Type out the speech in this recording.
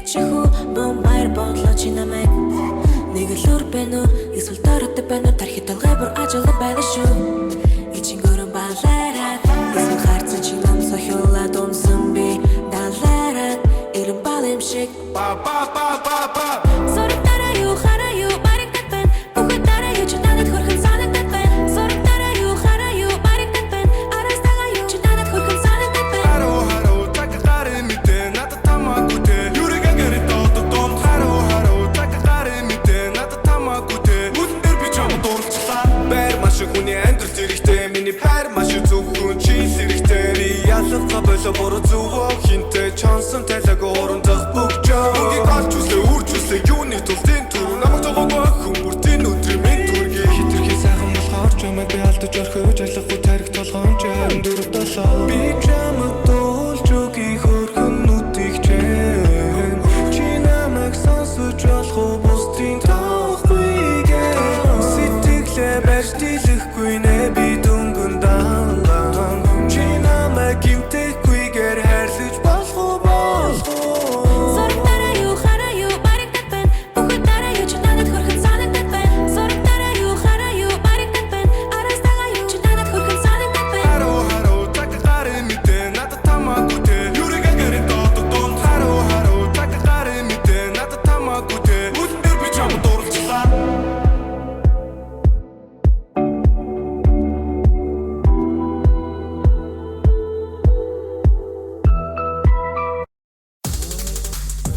Чихүү мөн баяр бодлоо чи намайг. Нэг л үр байна уу, эсвэл дөрөд байна уу? Тархи толгой бүр ажиглал байна шүү. Ичин гөрөн балаараад, эсвэл харцсан чи ном сохиулаад унсан би далаараад ирэн бал юм шиг. Ба ба ба ба ба. Зураг дараа юу, хараа юу, баригдаад байна. Бүхэд дараа юу, чи надад хөрхөн санагдаад байна. Зураг дараа юу, хараа юу, баригдаад байна. Араас дагаа юу, чи надад хөрхөн санагдаад байна. Хариу хариу цаг гарын мэдээ надад хамаагүй те. Юрэг гэрээ доод дом хариу хариу цаг гарын мэдээ надад хамаагүй те. Үлэн дээр би чамд дурлцлаа. Байр машин хүний амьдрал зэрэгтэй. Миний байр машин зөвхөн чи зэрэгтэй. Би ялгаа болоо буруу.